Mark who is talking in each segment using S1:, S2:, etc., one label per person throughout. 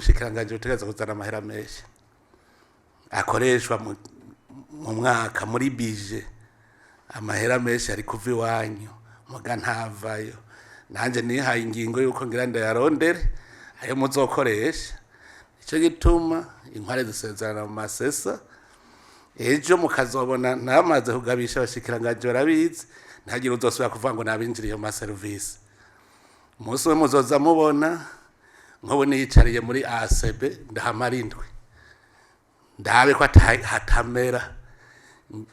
S1: bushikiranganji butegerezwa kuzana amahera menshi akoreshwa mu mwaka muri bije. Amahera menshi ari kuva iwanyu, muga ntavayo. Nanje nihaye ingingo yuko ngira ndayarondere ayo muzokoresha. Nico gituma inkware zisezerana mu masesa. Ejo mukazobona namaze kugabisha abashikiranganji, barabizi, ntihagire uzosubira kuvuga ngo nabinjiriye mu maserivisi. Umunsi umwe muzoza mubona nk'ubu niyicariye muri ACB, ndahamara indwi, ndabe ko hatamera.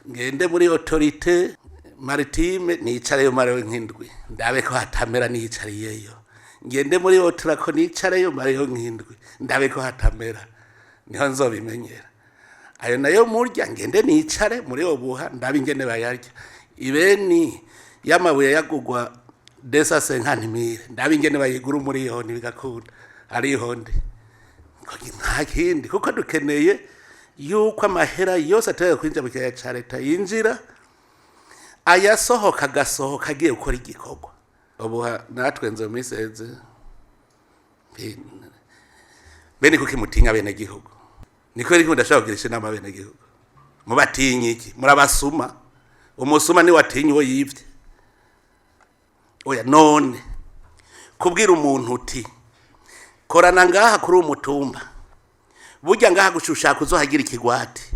S1: Ngende muri autorité maritime, nicareyo mareyo nk'indwi, ndabe ko hatamera niyicariyeyo. Ngende muri OTRACO, nicareyo mareyo nk'indwi, ndabe ko hatamera. Niho nzobimenyera. Ayo nayo murya, ngende nicare muri OBUHA, ndabe ingene bayarya. Ibeni y'amabuye yagugwa 250 000, ndabe ingene bayigura umuriyoni bigakunda. Ariho ndi nta kindi, kuko dukeneye yuko amahera yose ategeka kwinjira mu kigega ca leta yinjira, ayasohoka agasohoka agiye gukora igikorwa. Ubu natwe nzo minsi iheze bene kuki mutinya bene gihugu? Niko riko ndashaka kugirisha inama bene gihugu. Mubatinye iki? Murabasuma. Umusuma ni watinya uwo yivye. Oya, none kubwira umuntu uti korana ngaha kuri uwo mutumba, burya ngaha gushushaka uzohagira ikigwati,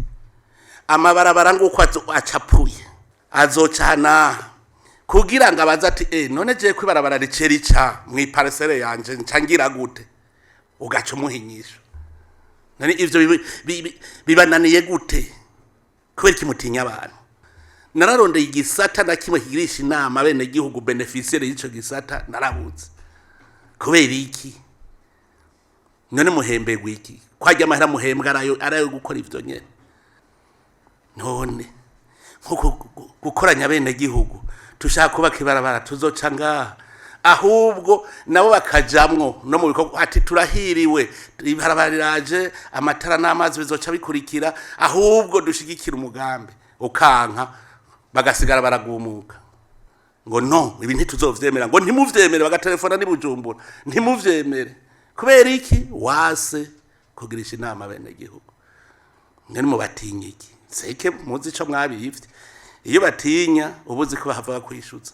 S1: amabarabara nguko acapuye azoca naha, kugira ngo abaze ati none je kwibarabara rice rica mw'iparcelle yanje, nca ngira gute? Ugaca umuha inyishu. None ivyo bibananiye gute? Kubera iki mutinya abantu? Nararondeye igisata na kimwe kigirisha inama bene gihugu bénéficiaire y'ico gisata, narabuze. Kubera iki? None muhembegwa iki? Kwajya amahera muhembwa arayo gukora ivyo nyene? None nko gukoranya bene gihugu, tushaka kubaka ibarabara tuzoca ngaha, ahubwo nabo bakajamwo no mu bikorwa, ati turahiriwe, ibarabara riraje, amatara n'amazi bizoca bikurikira, ahubwo dushigikira umugambi. Ukanka, bagasigara baragumuka ngo no ibi ntituzovyemera, ngo ntimuvyemere, bagatelefona ni Bujumbura, ntimuvyemere. Kubera iki wase kugirisha inama bene gihugu? Mwene mubatinya iki? Seke muzi ico mwabivye. Iyo batinya, ubuzi ko bahava kwishuza.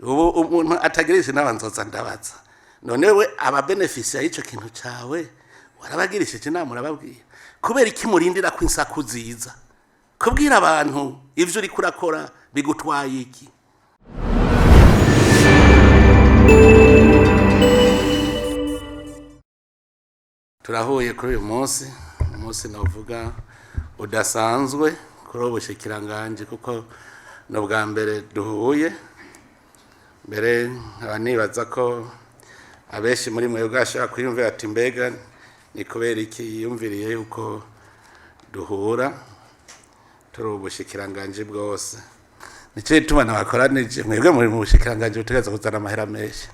S1: Ubu umuntu atagirisha inama, nzoza ndabaza: none we aba bénéficiaires y'ico kintu cawe warabagirishije inama, urababwira? Kubera iki murindira ko insaku ziza kubwira abantu ivyo uriko urakora? Bigutwaye iki? Turahuye kuri uyu munsi, umunsi navuga udasanzwe kuri ubu bushikiranganji, kuko ni ubwa mbere duhuye. Mbere nkaba nibaza ko abenshi muri mwebwe bashobora kwiyumvira ati mbega ni kubera iki yiyumviriye yuko duhura turi ubushikiranganji bwose? Nicyo gituma nabakoranije. Mwebwe muri mu bushikiranganji butegerezwa kuzana amahera menshi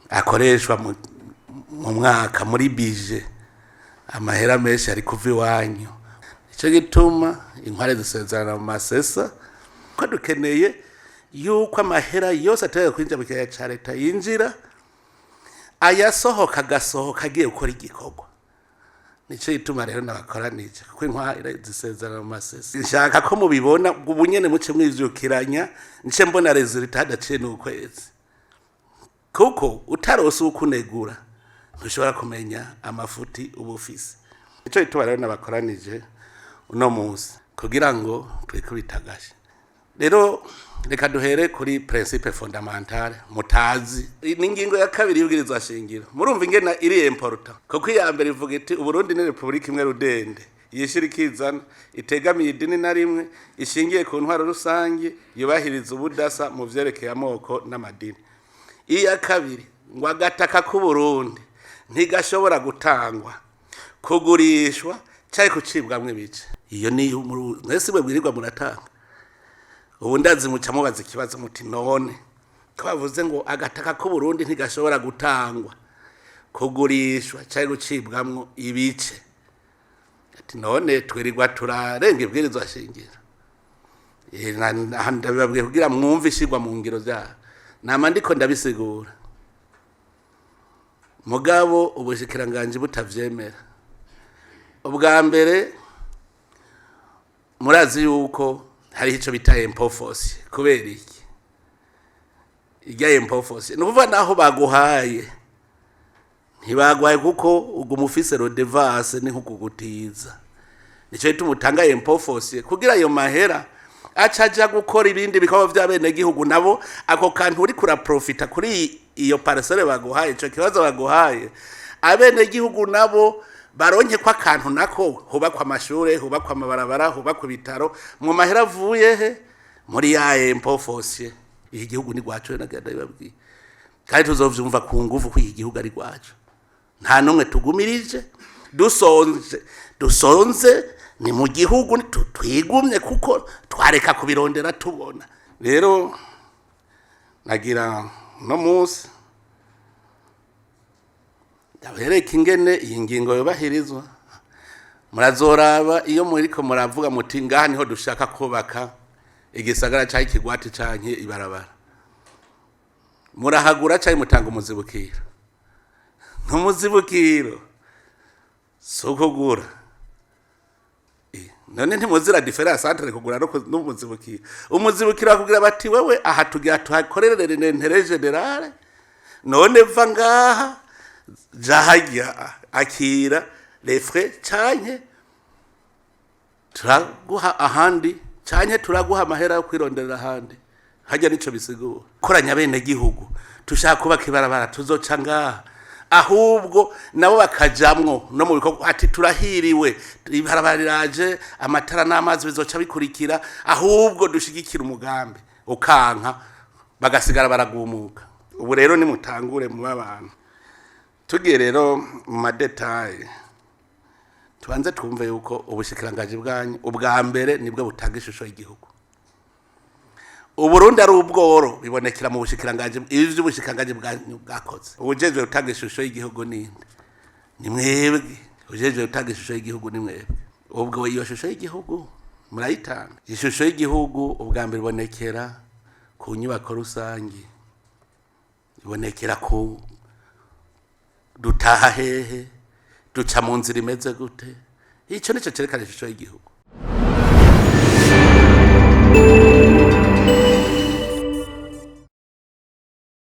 S1: akoreshwa mu mwaka muri bije. Amahera menshi ari kuva iwanyu. Nicyo gituma inkware zisezerana mu masesa, ko dukeneye yuko amahera yose ategeka kwinjira mu kigega ca leta yinjira, ayasohoka agasohoka agiye gukora igikorwa. Nicyo gituma rero nabakoranije, kuko inkware zisezerana mu masesa. Nshaka ko mubibona ubu nyene, muce mwivyukiranya, nce mbona résultat hadaciye n'ukwezi, kuko utarose ukunegura ntushobora kumenya amafuti uba ufise. Nicyo gituma rero nabakoranije uno munsi kugira ngo twikubite agashe. Rero reka duhere kuri principe fondamentale mutazi, ni ingingo ya kabiri y'ibwirizwa shingiro. Murumva ingena iri important, kuko iya mbere ivuga iti Uburundi ni repubulika imwe rudende, yishira ikizana, itegamiye idini na rimwe, ishingiye ku ntwaro rusange, yubahiriza ubudasa mu vyerekeye amoko n'amadini. Iya kabiri ngo agataka k'Uburundi ntigashobora gutangwa, kugurishwa cyangwa kucibwamwo ibice. Iyo ni mwese mwe bwirirwa muratanga. Ubu ndazi muca mubaza ikibazo muti none ko bavuze ngo agataka k'Uburundi ntigashobora gutangwa, kugurishwa cyangwa gucibwamwo ibice, ati none twirirwa turarenga ibwirizwa shingiro? Ndabibabwiye kugira mwumve ishirwa mu ngiro zabo. Nama ndiko ndabisigura. Mugabo ubushikiranganje butavyemera. Ubwa mbere murazi yuko hariho ico bita impôt foncier. Kubera iki irya impôt foncier? Ni ukuvuga naho baguhaye, ntibaguhaye kuko uguma ufise redevance, ni nko kugutiza. Nico gituma utanga impôt foncier, kugira ayo mahera aca aja gukora ibindi bikorwa vy'abenegihugu. Nabo ako kantu uriko uraprofita kuri iyo parcelle baguhaye, ico kibazo baguhaye, abenegihugu nabo baronke ko akantu nako, hubakwa amashure, hubakwa amabarabara, hubakwa ibitaro, mu mahera avuye he? Muri ya impôt foncier. Iki gihugu ni gwacu, nagenda bibabwiye, kandi tuzovyumva ku nguvu ko iki gihugu ari gwacu. Nta n'umwe tugumirije. Dusonze, dusonze ni mu gihugu twigumye, kuko twareka kubirondera tubona. Rero nagira no munsi ndabereka ingene iyi ngingo yubahirizwa. Murazoraba iyo muriko muravuga muti ngaha niho dushaka kubaka igisagara canke ikigwati canke ibarabara, murahagura canke mutanga umuzibukiro? Ntumuzibukiro si ukugura. None ntimuzira différence entre kugura no n'umuzibukiro? Umuzibukiro bakubwira bati wewe aha tugira tuhakorere l'intérêt général, none va ngaha ja harya, akira les frais, canke turaguha ahandi, canke turaguha amahera yo kwironderera ahandi. Harya nico bisigura koranya bene gihugu. Tushaka kubaka ibarabara, tuzoca ngaha. Ahubwo nabo bakajamwo no mu bikorwa, ati turahiriwe, ibarabara riraje, amatara n'amazi bizoca bikurikira, ahubwo dushigikira umugambi. Ukanka, bagasigara baragumuka. Ubu rero nimutangure muba abantu. Tugiye rero mu ma détails, tubanze twumve yuko ubushikiranganji bwanyu ubwa mbere nibwo butanga ishusho y'igihugu. Uburundi ari ubworo bibonekera mu bushikiranganji. Ibi vy'ubushikiranganji bwanyu bwakoze, ubujejwe gutanga ishusho y'igihugu ninde? Ni mwebwe. Ubujejwe gutanga ishusho y'igihugu ni mwebwe. Ubwo iyo shusho y'igihugu murayitanga. Ishusho y'igihugu ubwa mbere ibonekera ku nyubako rusangi, ibonekera ku dutaha hehe, duca mu nzira imeze gute. Ico nico cerekana ishusho y'igihugu.